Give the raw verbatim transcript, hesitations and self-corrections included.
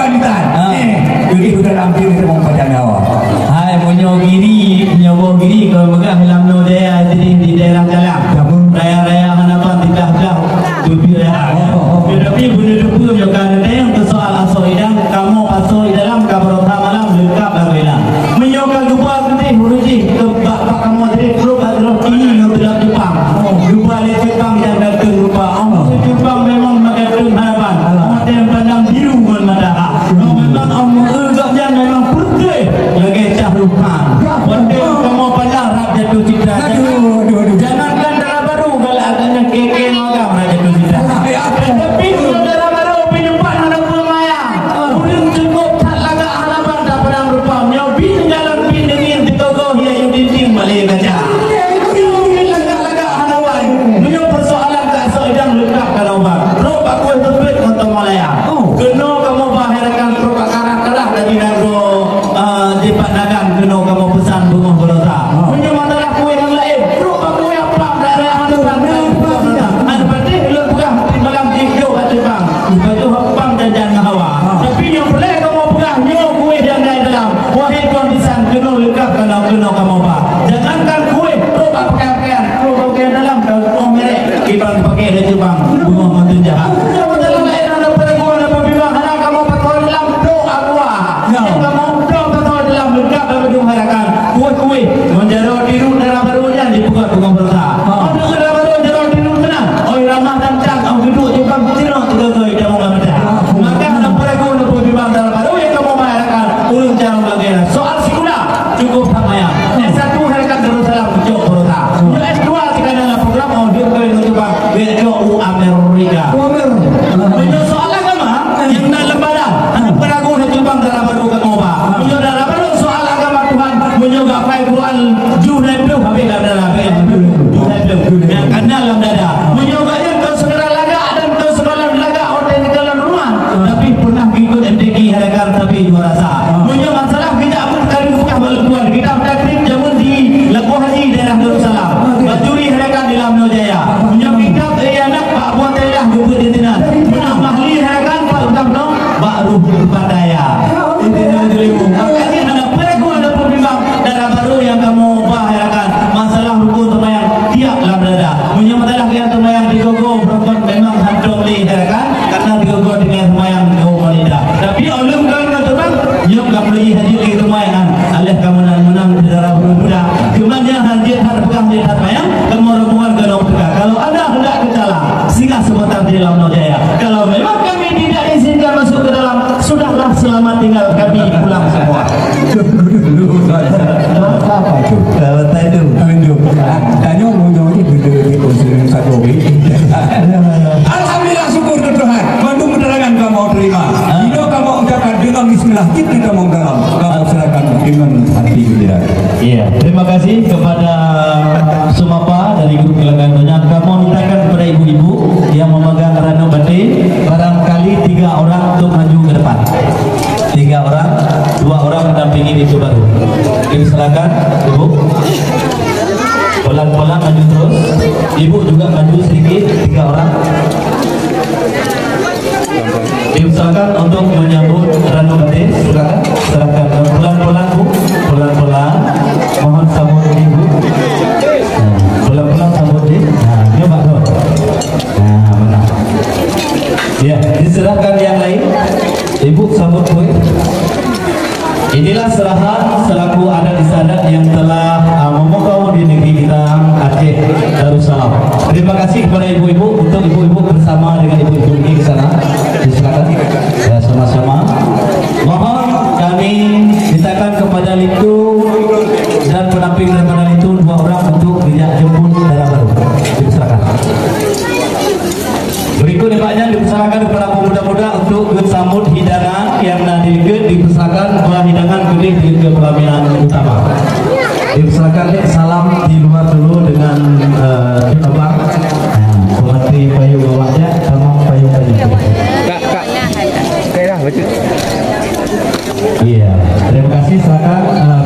Kita, eh, jadi udah lampir kita mau pakai nyawa. Hai, meunyoe Giri, nyoe boh Giri, kalau peugah lam Nujaya sini di daerah Jalang. Namun raya-raya hana pan titah-titah, tupi raya. Tapi beuna teupeu nyoe ka neutanyong keu soal asoe idang, kamoe asoe idang ka beurota malam leungkap lam bilang. Meunyoe ka geuba keudeh ureueng jih keu bak-bak kamoe jih, trok bak troh ini ngon teulam Jepang. Geuba lé Jepang nyang ganteng rupa. Oh, si Jepang memang meugantung harapan. Mata yang pandang biru ngon mata hak. Oh, memang oh, muka gobnyan memang putih lagèe Shah Rukh Khan. Watèe kamoe pandang rab jatuh cinta. Aduh, aduh, aduh. Jangankan dara barô, galak agaknya keke magang rab jatuh cinta. Tapi kalau dara barô, pih nyoe pat hana peue maya. Ureueng cukôp that lagak hana banta padang rupa. Nyoe bit jalan bit deungon teugogoh ya yu dinding balè kaca. Nyoe bit lagak-lagak hana wan. Meunyoe peusoalan ka asoe idang leungkap ka na ubat. Trok bak kueh teupet ngon tomalaya. Keunoe kamoe ba hai rakan trok bak karah-karah dari nanggroe, eh, di Pak Nagan keunoe kamoe peusan beungoh beurosa. Meunyoe masalah kueh nyang laén, trok bak kueh apam daerah hana banta. Hana patéh ulôn peugah di malam jih jok bak Jepang. Lepas tu hopang janjan ngon hawa. Tapi nyang peureulèe kamoe peugah nyoe kueh nyang dai dalam. Wahai tuan bisan, keunoe leungkap keunoe, keunoe kamoe ba. Jangankan kueh, trok bak pakaian-pakaian, trok bak pakaian dalam, ka oh merek, kiban pakai lé Jepang, beungoh mantong jahat. Dalam laén ada peureuguan, ada peubimbang, hana kamoe pakai dalam, trok agua. Ya. Kamoe trok pakai dalam, leungkap dalam ujong harakan. Kueh-kueh, ngon jaroe tiru dara barô nyan dipeugah beungoh beurosa. Untuk dara barô jaroe tiru teunang, oi ramah dan cang, oi geuduek Jepang, tiru tiga-tiga ida meuga meudah. Maka hana peureuguan, hana peubimbang dara barô nyang kamoe bayangkan, ureueng carông lagèe nyan. Soal sikula, cukôp that maya. S satu harakat Darussalam, cok beurosa. Nyoe S dua, sigoe na program, oh, dia kawin ngon Jepang, dia cok u Amerika. U Amer-, Meunyoe soal agama, nyang na lam badan, hana peuragu lé Jepang dara barô kamoe ba. Meunyoe dara barô soal agama Tuhan, meunyoe gak pai Quran, ju na ploh habéh lam dada, habéh lam dada. Ju na ploh. Nyang ka na lam dada. Meunyoe gak nyan kon seukadar lagak dan kon seukadar lagak watèe di dalam rumah, tapi pernah mengikut M T Q harakat tapi juara sa. Meunyoe masalah kita pun kali bukan malam Tuhan, kita takrib jamun di Labuhan Haji daerah Darussalam. Bajuri harakat di Lam Nujaya. Meunyoe kita, eh, anak Pak Buat Tailah geupeu di sinan. Meunang mahli harakat Pak Utam Nong, bak ruh Padaya. Inti dalam dirimu. Makanya hana peuragu, hana peubimbang dara barô nyang kamoe ba harakat. Masalah rukun seumayang tiap lam dada. Meunyoe masalah nyang seumayang digogo, beurokon memang hantong lé harakat. Karena digogo dengan seumayang kaum wanita. Tapi ulôn kan teuma, nyoe ka meuleueh haji lé seumayang. Alah ka meunang-meunang di dara barô muda. Cuma nyang hanjeuet that peugah lé that seumayang, kamoe rombongan keunoe teuka. Kalau ada hendak keucala, singgah sebentar di Lam Nujaya. Kalau memang kami tidak izinkan masuk ke dalam, sudahlah, selamat tinggal, kami pulang semua. Apa tu? Kalau tak itu. Tanyoe meunyoe ni benda di kursi satu weh. Alhamdulillah, syukur keu Tuhan. Mandum undangan kamoe terima. Inoe kamoe ucapkan dengan bismillah, cit kamoe dalam. Kamoe serahkan dengan hati gembira. Iya, terima kasih kepada Sumapa dari grup Gelanggang Donya. Kamoe mintakan kepada ibu-ibu yang memegang ranub baté, barangkali tiga orang untuk maju ke depan. Tiga orang, dua orang mendampingi pintu baru. Dipersilakan, Ibu. Pelan-pelan maju terus. Ibu juga maju sedikit, tiga orang. Diusahakan untuk menyambut ranub baté, silakan. Silakan. Pelan-pelan, Bu. Pelan-pelan. Mohon sambut, Bu. Nah, pelan-pelan sambut, Bu. Nah, nyoe bak dot. Nah, mana? Ya, diserahkan yang lain. Ibu sambut kueh. Inilah serahan selaku adat istiadat yang telah, ah, memukau di negeri kita, Aceh Darussalam. Terima kasih kepada ibu-ibu. Untuk ibu-ibu bersama dengan ibu-ibu ini ke sana. Silakan. Ya, sama-sama. Mohon kami mintakan kepada Lintu dan pendamping daripada Lintu dua orang untuk dijak jemput dara barô. Silakan. Berikut daripadanya dipersilakan kepada pemuda-pemuda untuk bersambut hidangan yang na di likot, dipersilakan bawa hidangan keudeh di likot pelaminan utama. Dipersilakan dek salam di luar dulu dengan, eh, abang. Nah, pemanti payung awak je, tamam payung tadi. Kak, kak. Kak, dah, baca. Iya, terima kasih. Silakan, eh,